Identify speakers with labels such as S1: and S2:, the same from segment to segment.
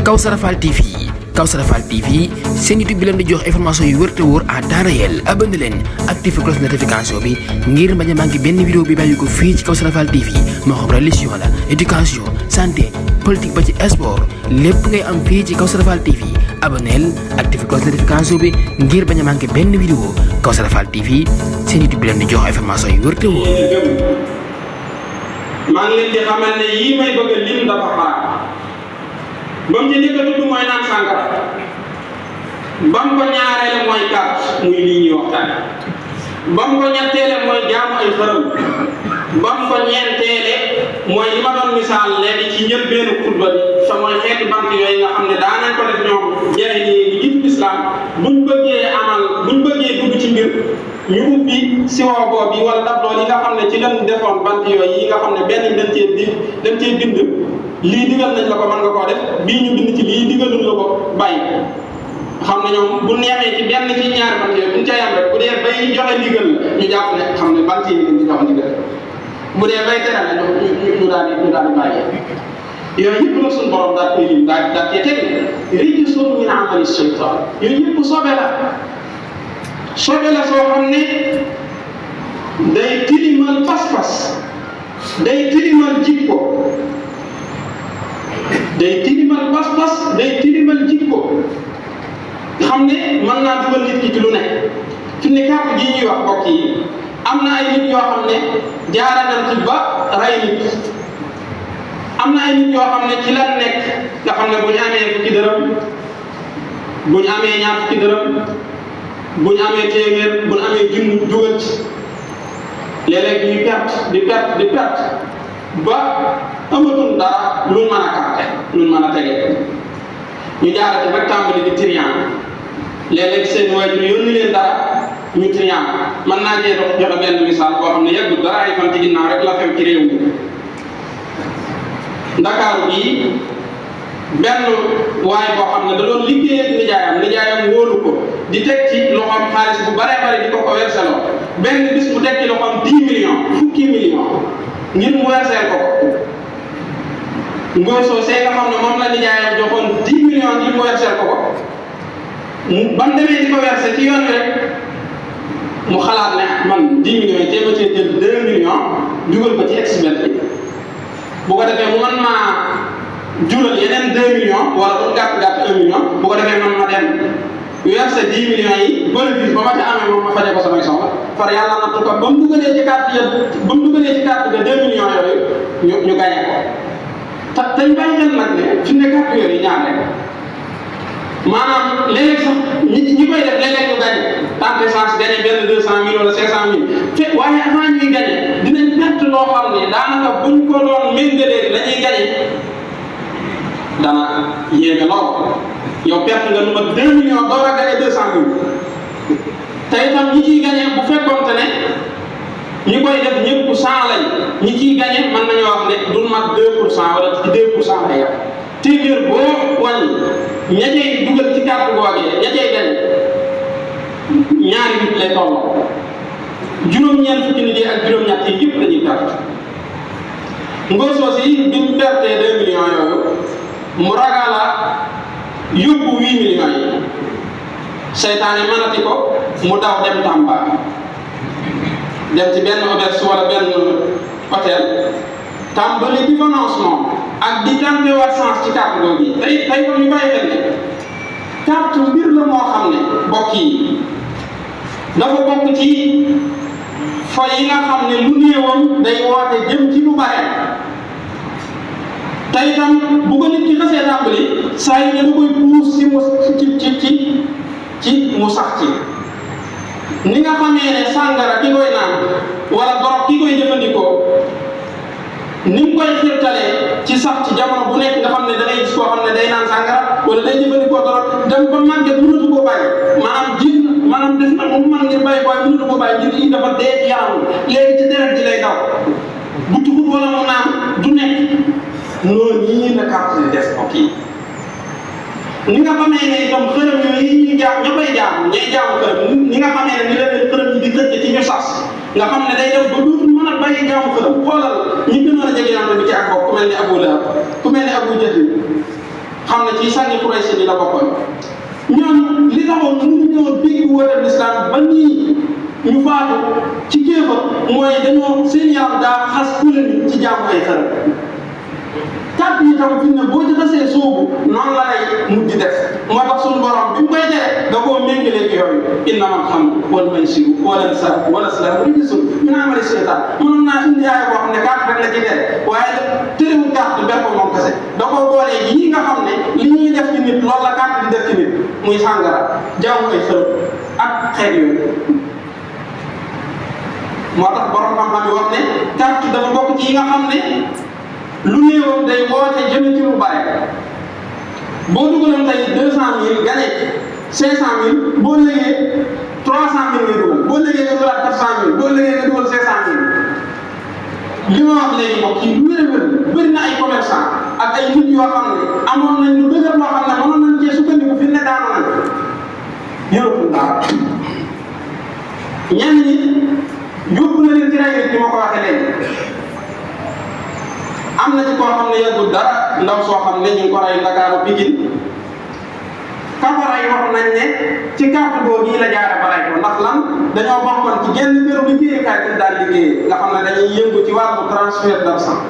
S1: Kawsara Fall TV Kawsara Fall TV seen YouTube bi leen di jox information yu wër te wóor à temps réel abonné leen activé cloche notification bi ngir bañ a manqué benn vidéo bi bàyyi ko fii ci Kawsara Fall TV moo xam religion la éducation santé politique ba ci sport lépp ngay am fii ci Kawsara Fall TV abonneel activé cloche notification bi ngir bañ a manqué benn vidéo Kawsara Fall TV seen YouTube bi leen di jox information yu wër te wóor.
S2: maa ngi leen di xamal ne yii may bëgg a lim dafa xaar ba mu ci njëkk a tudd mooy naan sàngara ba mu ko ñaareele mooy carte muy lii ñuy waxtaan ba mu ko ñetteele mooy jaamu ay xërëm ba mu ko ñeenteele mooy li ma doon misaal léegi ci njëlbeenu xutba bi te mooy xeeti bant yooyu nga xam ne daan nañ ko def ñoom jëriñ yi di jiitu islam buñ bëggee dugg ci mbir ñu ubbi siwoo boobu bi wala dab dool yi nga xam ne ci lañ defoon bant yooyu yi nga xam ne benn dañ cee bind lii digal nañ la ko mën nga koo def bii ñu bind ci lii digalul la ko bàyyi xam ne ñoom bu neexee ci benn ci ñaari bant yooyu buñ ca yam rek bu dee bay joxe ndigal la ñu jàpp ne xam ne bant yi ñu ci joxe ndigal bu dee bay tere la ñu daal di bàyyi yooyu yëpp la suñu borom daal koy lim daal cee teg rijsun min amali shaytan yooyu yëpp sobe la soo xam ne day tilimal pas-pas day tilimal jikko day tilimal pas-pas day tilimal jikko xam ne mën naa dugal nit ki ci lu ne fi ne kàpp gi ñuy wax mbokk yi am na ay nit yoo xam ne jaara nañ ci ba rey nit am na ay nit yoo xam ne ci lan nekk nga xam ne bu ñu amee fukki dërëm bu ñu amee ñaar fukki dërëm bu ñu amee téeméer bu ñu amee junni dugal ci léeg-léeg ñuy perte ba amatul dara luñ mën a kàtte luñ mën a tege ñu jaarate rek tàmbali di trian léeg-léeg seen waajur yónni leen dara ñu trian mën naa cee joxe benn misaal boo xam ne yàggul dara ay fan ci ginnaaw rek la xew ci réew mi Ndakaaru bii benn waay boo xam ne da doon liggéey ak nijaayam wóolu ko di teg ci loxoom xaalis bu bare bare di ko verseloo benn bis mu teg ci loxoom 10 millions fukki millions ngir mu versel ko ngóor soo see nga xam ne moom la nijaayam joxoon 10 millions ngir mu versel ko ba mu demee di ko verser ci yoon wi rek mu xalaat ne man 10 millions yi téema cee jël 2 millions dugal ko ci expert bi bu ko defee mu mën maa jural yeneen 2 millions wala bu gàtt 1 million bu ko defee man ma dem verser 10 millions yi bénéfice ba ma ca amee moom ma faje ko samay soxla far yàlla nattu ko ba mu dugalee ci carte ga 2 millions yooyu ñu gagné ko tañ bàyyi xel nag ne fi ne carte yooyu ñaar rek maanaam léeg-léeg sax ñi koy def léeg-léeg ñu gagné tante essence gagné benn 200 000 wala 500 000 fekk waaye avant ñuy gagné dinañ perte loo xam ne daanaka buñ ko doon méngalee dañuy gagné dana yéeme lool yow perte nga lu mat 2 millions door a gagné 200 000 te itam ñi ciy gagné bu fekkoonte ne ñi koy def ñëpp 100 lañ ñi ciy gagné mën nañoo wax ne du mat 2% wala ci 2% lay yàq téeméer boo wàññi ña cay dugal ci carte googee ña cay gagné ñaari nit lay tolloo juróom-ñeent fukki nit yi ak juróom-ñett yi yëpp dañuy perte ngóor soosi bi mu pertee 2 millions yooyu mu ragala yóbbu 8 millions yi seytaane mënati ko mu daw dem Tamba dem ci benn auberge wala benn hôtel tàmbali di financement ak di tàmbali waat chance ci carte googu yi tey ko ñu bàyyi xel ne carte mbir la moo xam ne bokk yi dafa bokk ci fo yi nga xam ne lu néewoon day woote jëm ci lu bare te itam bu ko nit ki xasee tàmbali saa yi ne da koy puus si mu ci mu sax ci ni nga xamee ne sàngara ki koy naan wala dorog ki koy jëfandikoo ni mu koy xirtalee ci sax ci jamono bu nekk nga xam ne da ngay gis koo xam ne day naan sàngara wala day jëfandikoo dorog dem ba màgget mënatu koo bàyyi maanaam def na mu mën ngir bàyyi waaye mënatu koo bàyyi ngir yi dafa dee ci yaram léegi ci deret ji lay daw bu tuxut wala mu naan du nekk noonu yii la carte di def ok ni nga xamee ne itam xërëm yooyu ñuy jaam ña koy jaamu ñay jaamu xërëm ni nga xamee ne ni la leen xërëm yi di tëj ci ñu sas nga xam ne day def ba dootul mën a bàyyi jaamu xërëm xoolal ñi gënoon a jege yàlla bi ci ak bopp ku mel ni Abu Lahab ku mel ni Abu Jahl xam ne ci sànni Quraysh ni la bokkoon ñoom li taxoon mënuñu ñëw dégg woote l'islam ba nii ñu faatu ci kéefar mooy dañoo seen yaram daa xas kuréel ci jaamu ay xërëm kàddu yi tam fi ne boo ci xasee soobu noonu la lay mujj def moo tax suñu borom bi mu koy tere da koo méngaleeg yooyu innamal xamru wal maysiru wal ansaabu wal azlaamu rijsun min amali seytaan mënoon naa indi aaya boo xam ne carte rek la ci tere waaye terewul carte ber ko moom kese da koo boolee yii nga xam ne li ñuy def ci nit loolu la carte di def ci nit muy sàngara jaamu ay xërëm ak xeet yooyu moo tax borom xam-xam yi wax ne carte dafa bokk ci yi nga xam ne lu néewoon day woote jëme ci lu bare boo dugaloon tey 200 000 gagné 500 000 boo légee 300 000 ngay dugal boo légee nga dugalaat 400 000 boo légee nga dugal 500 000 li ma wax léegi mbokk yi lu wér a wér bëri na ay commerçant ak ay nit yoo xam ne amoon nañ lu dëgër loo xam ne mënoon nañ cee sukkandiku fi ne daanu nañ yëratul dara ñenn ñi yóbbu na leen ci ray nit ñi ma ko waxee léegi am na ci koo xam ne yàggul dara ndaw soo xam ne ñu ngi ko rey Ndakaaru Pikine kafaray wax nañ ne ci carte boobu yi la jaare ba rey ko ndax lan dañoo bokkoon ci genn këru liggéeyukaay bi daal liggéeyee nga xam ne dañuy yëngu ci wàllu transfert d'argent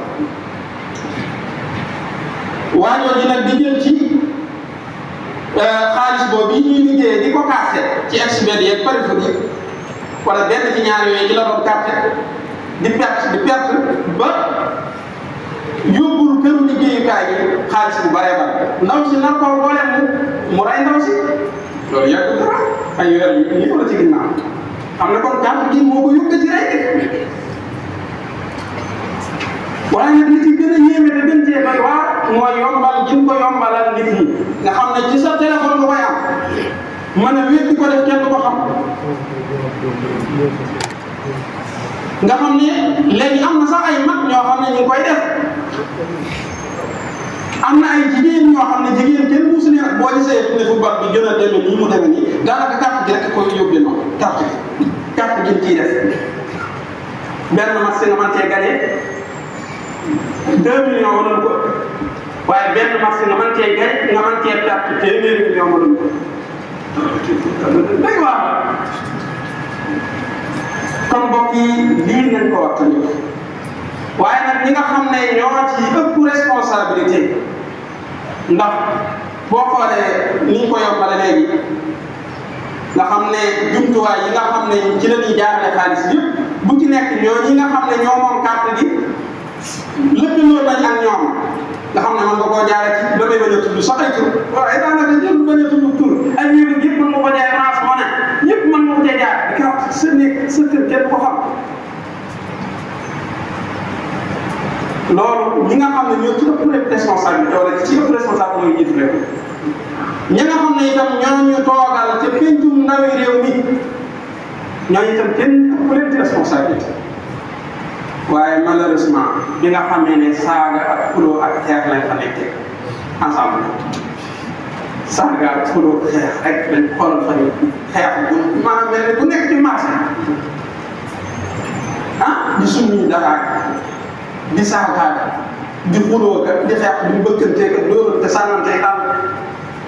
S2: waajoo ji nag di jël ci xaalis boobu yi ñuy liggéeyee di ko carte ci expert yeeg parifoudi wala benn ci ñaar yooyu ci la doon carte di perte ba yóbbul këru liggéeyukaay yi xaalis bu bare bare ndaw si nar koo boole mu rey ndaw si loolu yàgg dara ay weer yi la ci ginnaaw xam ne kon carte gi moo ko yóbbu ci rey waaye nag li ci gën a yéeme te gën cee doy waar mooy yombal gi ko yombalal nit ñi nga xam ne ci sa téléphone nga koy am mën a wéet di ko def kenn du ko xam nga xam ne léegi am na sax ay mag ñoo xam ne ñu ngi koy def am na ay jigéen ñoo xam ne jigéen kenn musu ne boo gisee ne football bi gën a demee nii mu demee nii daanaka carte gi rek koy yóbbee noonu carte gi ciy def benn match nga mën cee gagné 2 millions wala lu ko waaye benn match nga mën cee gagné nga mën cee perte téeméeri millions wala lu ko day waar kon mbokk yi lii nañ ko waxtaanee waaye nag ñi nga xam ne ñoo ci ëpp responsabilité ndax boo xoolee ni ñu ko yombale léegi nga xam ne jumtuwaay yi nga xam ne ci la ñuy jaarale xaalis yëpp bu ci nekk ñoo ñi nga xam ne ñoo moom carte gi lëkkaloo nañ ak ñoom nga xam ne mën nga koo jaaree ci damay bañ a tudd sax ay tur waaye daanaka ñëpp bañ a tudd tur ay ñëpp yëpp mën nga ko jaay France moo ne ñëpp mën nga ko cee jaar di ko sa nekk sa kër kenn ko xam loolu ñi nga xam ne ñoo ci ëpp responsabilité wala ci ëpp responsable mooy jiitu réew ñi nga xam ne itam ñoo ñu toogal ca pencum ndawi réew mi ñooñu itam kenn ëpp leen ci responsabilité waaye malheureusement bi nga xamee ne saaga ak xuloo ak xeex lañ fa nekkee ensemble saaga ak xuloo xeex rek dañ xoolal fa xeex bu maanaam mel ne ku nekk ci marché di suñuy daraak di saagaat di xuloo kat di xeex di bëkkantee kat loolu te sànnantee daal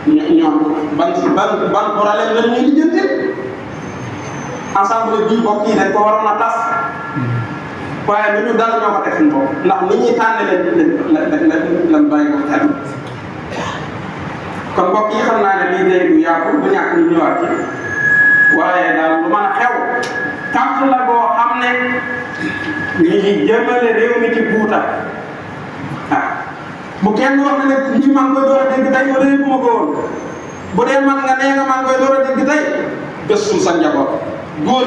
S2: ñoom ban problème la ñuy lijjanti ensemble bii bokk yi dañ ko waroon a tas waaye lu ñu dal ñoo ko teg suñu bopp ndax ni ñuy tànn lan bàyyi ko xel kon mbokk yi xam naa ne lii day du yaatu du ñàkk ñu ñëwaat ci waaye daal lu mën a xew carte la boo xam ne ñu ngi jëmale réew mi ci buuta bu kenn wax ne nag ñi maa ngi koy door a dégg tey wala yëguma ko woon bu dee man nga nee nga maa ngi koy door a dégg tey gëstul sa njaboot góor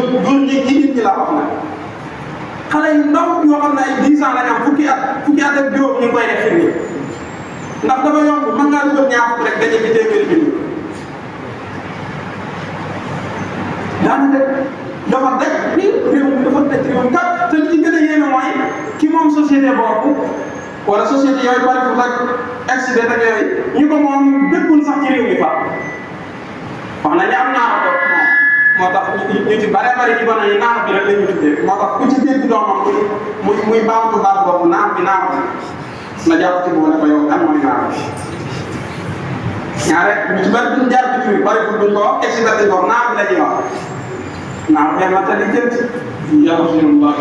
S2: ñi jigéen ñi laa wax nag xale yu ndaw yoo xam ne ay 10 ans lañ am fukki at ak juróom ñu ngi koy def fi nii ndax dafa yomb mën ngaa dugal ñaar fukk rek dañuy bi téeméeri bi daanaka dafa daj réew mi dafa daj réew mi kat te li ci gën a yéeme mooy ki moom société boobu wala société yooyu bari fu ak accident ak yooyu ñu ko moom dëkkul sax ci réew mi fa wax nañ ne am naa ko moom moo tax ñu ci bari ci bana yi naax bi rek la ñu tuddee moo tax ku ci dégg doomam muy baamtu baat boobu naax bi na jàpp ci bu ne ko yow kan mooy naax ñaare ñu ci bari duñ jaar bitim bi bari buñ ko wax expert dañ ko wax naam la ñuy wax naam mais man tamit jënd yàlla suñu baax